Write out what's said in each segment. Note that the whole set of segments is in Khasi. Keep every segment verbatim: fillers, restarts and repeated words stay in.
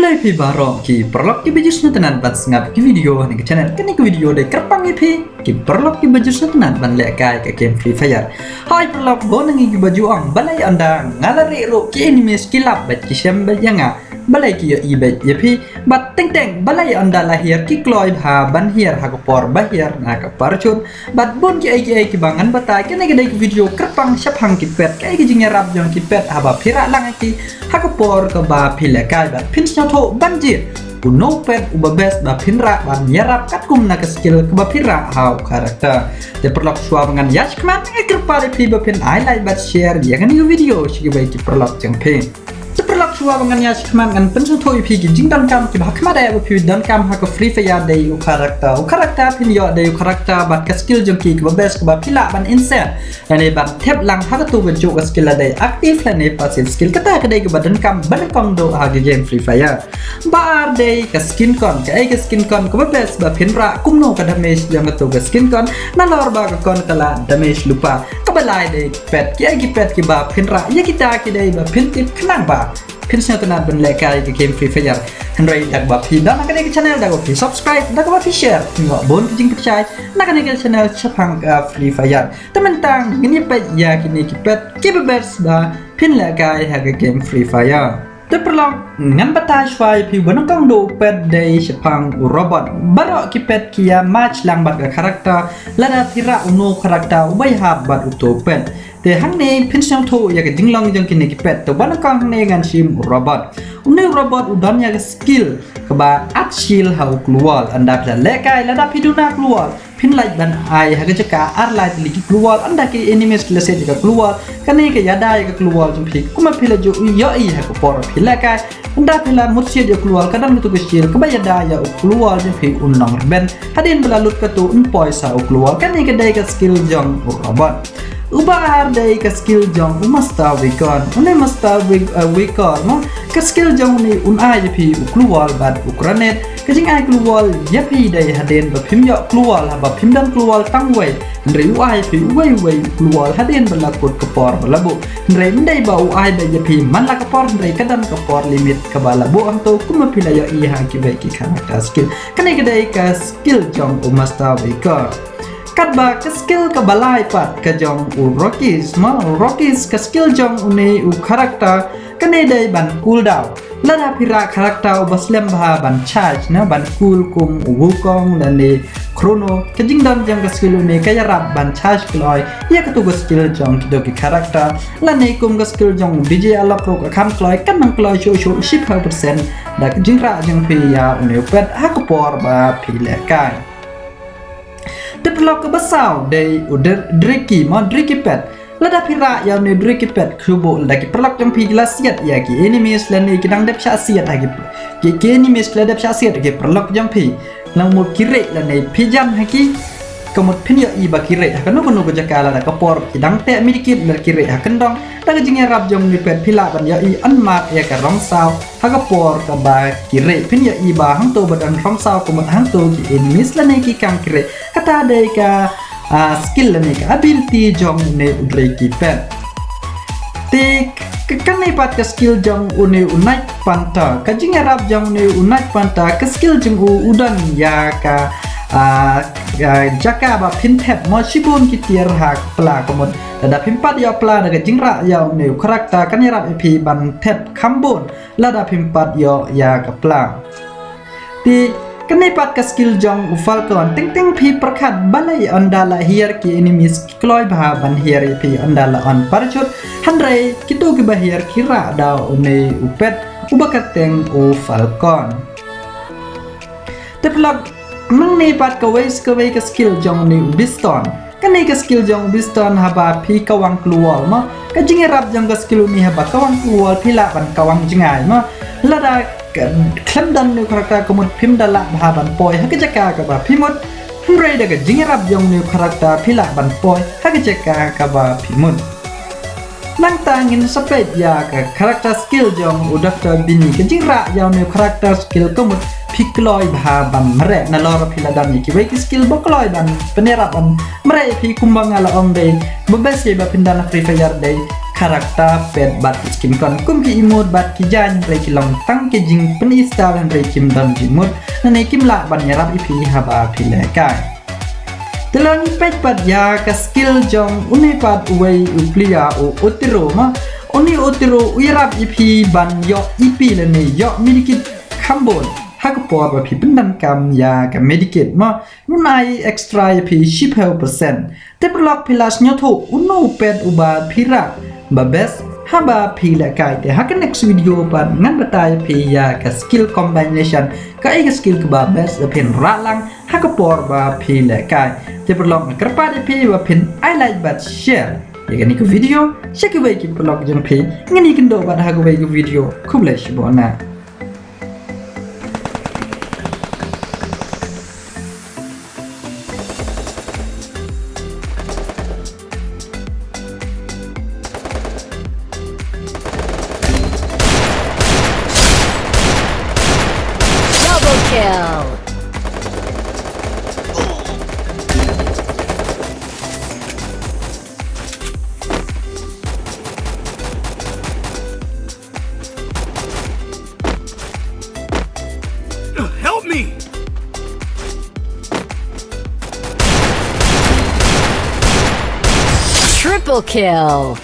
Hai phi baroh ki paralok kiba ju sngewtynnat ban sngap ki video ha kane ka channel. Kane ka video dei kyrpang ïa phi ki paralok kiba ju sngewtynnat ban lehkai ka game Free Fire. Hai paralok, bun na ngi kiba ju ong balei ynda nga la rieh ruh ki enemies ki lap bad ki shem bad ïa nga, balei ki ïohi bad ïa phi. Bad teng teng balei ynda la hiar ki kloi bha ban hiar ha ka por ba hiar na ka parachute. Bad bun kiei kiei kiba ngan batai. Kane ka dei ka video kyrpang shaphang ki pet, kaei ka jingïarap jong ki pet haba phi rah lang ïa ki ha ka por kaba phi lehkai. Bad phin sngewthuh ban jied uno u pet uba best ba phin rah ban ïarap katkum na ka skill kaba phi rah ha u character. Te paralok, shuwa ba ngan ïa shakmat, nga kyrpad ïa phi ba phin ai like bad share ïa kane ka video sha kiwei ki paralok jong phi. Te paralok, shuwa ba ngan ïa shakmat, ngan pynsngewthuh ïa phi ki jingdonkam kiba ha khmat eh ba phi donkam ha ka Free Fire. Dei u character. U character phin ïoh dei u character bad ka skill jong ki kaba best kaba phi lah ban insert lane ban thep lang ha kato kajuh ka skill, la dei active lane passive skill. Kata ka dei kaba donkam ba nyngkong duh ha ka game Free Fire. Ba ar dei ka skin con. Kaei ka skin con kaba best ba phin rah, kumno ka damage jong kato ka skin con, nalor ba ka con ka la damage lypa. Kaba lai dei ki pet, kiei ki pet kiba phin rah, ïa kita ki dei ba phin tip khnang ba phin sngewtynnat ban lehkai ka game Free Fire. Hynrei da kaba phi don ha kane ka channel, da kaba phi subscribe, da kaba phi share, phin ïoh bun ki jingpynshai na kane ka channel shaphang ka Free Fire. Te mynta ngin ïa peit ïa kine ki pet kiba best ba phin lehkai ha ka game Free Fire. Te paralok, ngan batai shuwa ïa phi, ba nyngkong duh u pet dei shaphang u robot. Baroh ki pet ki ïa match lang bad ka character lada phi rah uno u character uba ïahap bad uto u pet. Te hangne phin sngewthuh ïa ka jinglong jong kine ki pet. Te ba nyngkong hangne ngan shim u robot. Une u robot u don ïa ka skill kaba at shield ha u klewol. Ynda phi la lehkai, lada phi duna klewol, phin lah ban ai ha ka jaka ar lai tylli ki klewol. Ynda ki enemies ki la siat ïa ka klewol, kane ka ïada ïa ka klewol jong phi. Kumba phi la ju ïohi ha ka por phi lehkai, ynda phi la mut siat ïa u klewol, ka don kato ka shield kaba ïada ïa u klewol jong phi, un long rben. Hadien ba la lut kato, un poi sha u klewol. Kane ka dei ka skill jong u robot. Uba ar dei ka skill jong u Master Weapon. Une Master Weapon, eh, Weapon, mo? Ka skill jong une, un ai ïa phi u klewol bad u grenade. Ka jingai klewol ïa phi dei hadien ba phim ïoh klewol, haba phim don klewol tang wei. Hynrei u ai ïa phi uwei uwei u klewol hadien ba la kut ka por ba la buh. Hynrei ym dei ba u ai beit ïa phi man la ka por, hynrei ka don ka por limit kaba la buh hangto, kumba phi la ïohi ha kiwei ki character skill. Kane ka dei ka skill jong u Master Weapon. Katba ka skill kaba lai pat ka jong u Rockies, mo, Rockies, ka skill jong une u character, kane dei ban cool down. Lada phi rah character uba slem bha ban charge, na, ban cool kum u Wukong lane Chrono, ka jingdon jong ka skill une ka ïarap ban charge kloi ïa kato ka skill jong kito ki character. Lane kum ka skill jong u DJ Alok ruh ka kham kloi, kan nang kloi shuh shuh shiphew percent da ka jingrah jong phi ïa une u pet ha ka por ba phi lehkai. Te paralok, kaba saw dei u Dr-, Driki, mo, Driki pet. Lada phi rah ïa une u Driki pet, khublei lada ki paralok jong phi ki la siat ïa ki enemies lane ki dang dep shah siat ha ki, ki, ki enemies ki la dep shah siat ha ki paralok jong phi. Nang mut ki rieh lane phi jan ha ki, ka mut phin ïohi ba ki rieh ha kano kano ka jaka, lada ka por ki dang teh medikit, lada ki rieh ha kyndong. Da ka jingïarap jong une u pet phi lah ban ïohi, yn mad ïa ka rong saw ha ka por kaba ki rieh. Phin ïohi ba hangto ba don rong saw, ka mut hangto ki enemies lane ki kang ki rieh. Kata dei ka, ah, skill lane ka ability jong une u Driki pet. Te ka, kane pat ka skill jong une u Night Panther. Ka jingïarap jong une u Night Panther, ka skill jong u u don ïa ka, ah, ka jaka ba phin thep, mo, shibun ki tiar ha ka pla, ka mut lada phim pat ïoh pla, da ka jingrah ïa une u character kan ïarap ïa phi ban thep kham bun lada phim pat ïoh ïa ka pla. Te kane pat ka skill jong u Falcon. Teng teng phi pyrkhat balei ynda la hiar ki enemies ki kloi bha ban hiar ïa phi ynda la on parachute. Hynrei kito kiba hiar ki rah da une u pet uba kyrteng u Falcon. Te paralok, nangne pat kawei sa kawei ka skill jong une u Biston. Kane ka skill jong u Biston, haba phi kawang klewol, mo, ka jingïarap jong ka skill une, haba kawang klewol phi lah ban kawang jngai, mo. Lada ka khlem don une u character, ka mut phim da lah bha ban poi ha ka jaka kaba phi mut. Hynrei da ka jingïarap jong une u character phi lah ban poi ha ka jaka kaba phi mut. Nangta ngin sa peit ïa ka character skill jong u Doktor Bini, ka jingrah ïa une u character skill ka mut phi kloi bha ban mareh, nalor phi la don ïa kiwei ki skill ba kloi ban pynïarap ban mareh ïa phi. Kumba nga la ong, dei ba best ïa ba phin don ha Free Fire dei character, pet bad ki skin, kum ki emote bad ki jaiñ, hynrei ki long tang ki jingpyni style, hynrei kim don jingmut, nangne kim lah ban ïarap ïa phi haba phi lehkai. Te la ngi peit pat ïa ka skill jong une pat uwei u player, u Otero mo. Une u Otero u ïarap ïa phi ban ïoh E P lane ïoh medikit kham bun ha ka por ba phi pyndonkam ïa ka medikit mo. Un ai extra ïa phi shiphew percent. Te paralok, phi la sngewthuh uno u pet uba phi rah ba best haba phi lehkai? Te ha ka next video pat ngan batai ïa phi ïa ka skill combination, kaei ka skill kaba best ba phin rah lang ha ka por ba phi lehkai. Te paralok, nga kyrpad ïa phi ba phin ai like bad share ïa kane ka video sha kiwei ki paralok jong phi. Ngin ïakynduh pat ha kawei ka video. Khublei shibun. Double kill. Help me! Triple kill.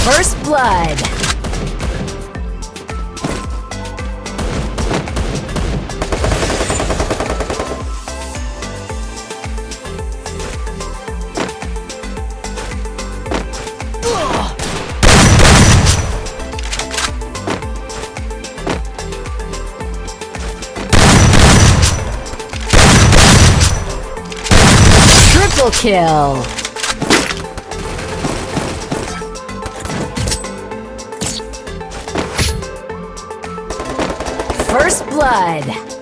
First blood. Triple kill. First blood.